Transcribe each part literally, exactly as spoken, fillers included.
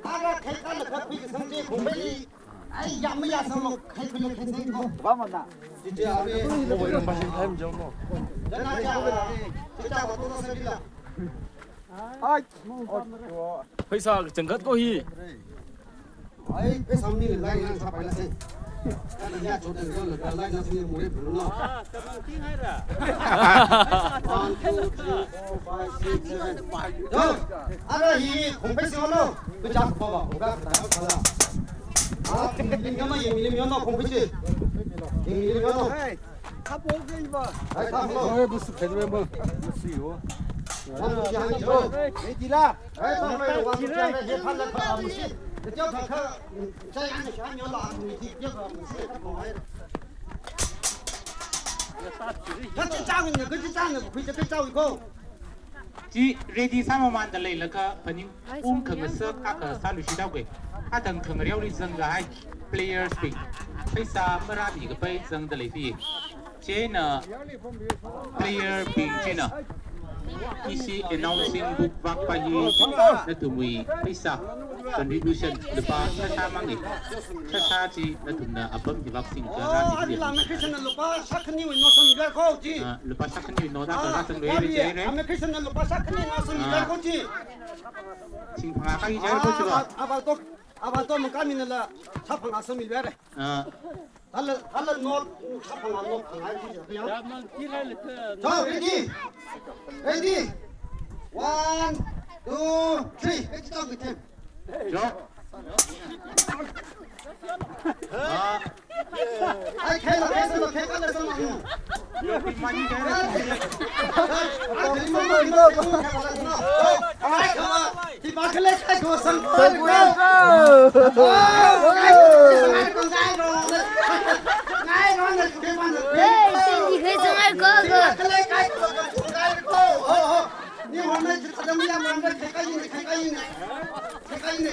Ara khai kala kha pik sangje khumbeli. Ai, yam ya sanglo khai pik khai sangko. Ba mana. Jiji awe. Mo ko iram passion time jom mo. Dana ja. Jiji awe to sa bila. Ai. Pheisā changkat ko hi. Ai, pheisā mi lai ngan sa paila se. Kan ya cho den ko la lai na sini mure bulu na. Ah, tamang ting hai ra. One, two, three, four, five, six, seven. Yo, ara hi khong pheisā lo. Pheisā ko ba, ko ga ta ka la. Ah, ling ga ma ye mi lim yo no khong pheisā. Ye mi lim yo no. Khapok kei ba. Ai, khapok. Oi, busu khen we mo. Busu yo. Wang yang yo. Ei, di la. Ai, khapok, wang yang ye phan la kha, musi. Kyo kha kha, chai ang sha yo la, musi, kyo kha, musi, khapok ai. Kha chi chang ni, kha chi chang ni, khui chi chang ko. Chi ready sāmamānda leilaga phaning ung khangasak akha sāluishit haoga. Athang khangareoli zangkahai players bing pheisā marāmi kapai zangda lei pi. Chieina player bing china ishi announcing book vak pa hi nathumwui pheisā contribution lupā shāshā mang ni. Shāshā chi nathumna apam hi vak sing ka rāmi. Oh, ani la Amekrishan na lupā shākhaniwui note sammilu ko chi. Ah, lupā shākhaniwui note akha rāzanglui re chi re. Amekrishan na lupā shākhani note sammilu ko chi. Singphang akha hi chi ko chi ba. Ah, aba to, aba to mangkami na la shāphang akha sammilu re. Ah. Hala, hala note, shāphang note phang ai chi ya. So, ready? Ready? One, two, three. Let's start with him. Jo. Ah. Ai, khela, khela, khela, khela, khela. Yo, pi mani khela. Ai, khela. Ti ba khela, khela, khela, sang. Sang. Ai, khela, khela, khela, khela. Hey, sing di khela, sang, ai, khela, khela. Khela, khela, khela, khela. Oh, oh. Ni hona ji khadam ya man khela, khela, khela. Khela, khela.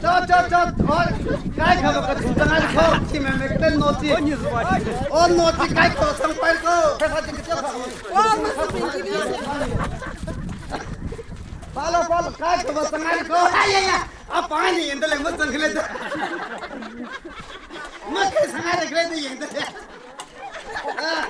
Chot, chot, chot. Oi, kaikhava kathum zangai ko, chi me me klen note chi. O note chi kaikhava sangpai ko. Palo, palo, kaikhava zangai ko. Ai, ai, ai. Apa ni yang dalam macam kelen tu. Macam sangat kelen tu yang tu. Ah.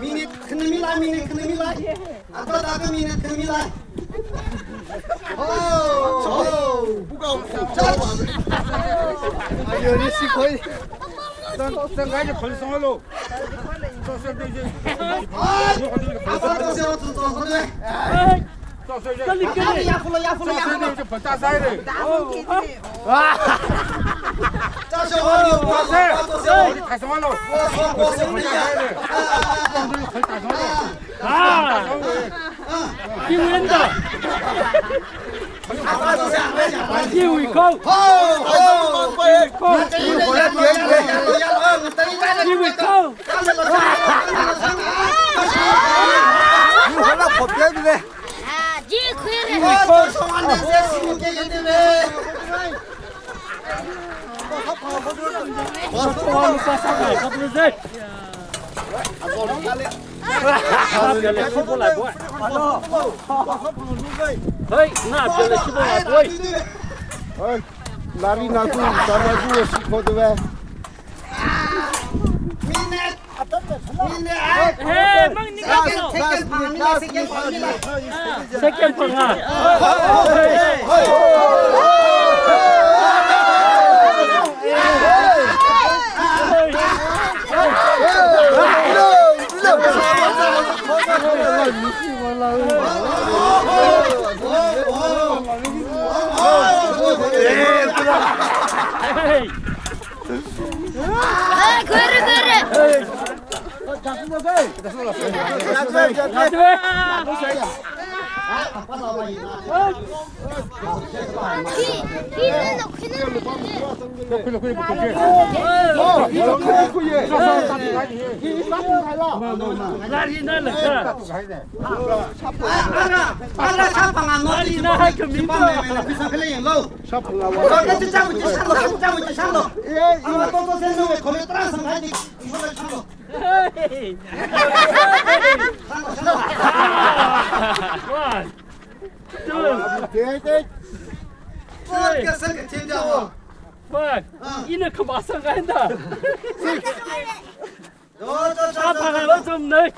Minute khani milai, minute khani milai. Ata taka minute khani milai. Oh, oh. Ayo, ni si koi. Tang, tang, guys, police song lo. Ai, apa tu saya tu tu tu. Kali, kali. Ya, follow, ya, follow, ya, follow. Ah. Kiwinda. Kiwi ko. Ho, ho. Ko. Kiwi ko. Ji khuire. Hei, na bele shibo la boy. Hei, lari na tu, sana tu si kho de. Hey, mang ni ka. Second, second, second. Second pa nga. Hey. Ai, khuire, khuire. Hi, hi, no, no, khuire. Ara, ara, shapanga no. Ari na hai kami. Shapanga no. Shapanga no. Shapanga no. Hey. One, two, three, four. Ina kaba sang kaida. Six. Sa phang lo chum nei.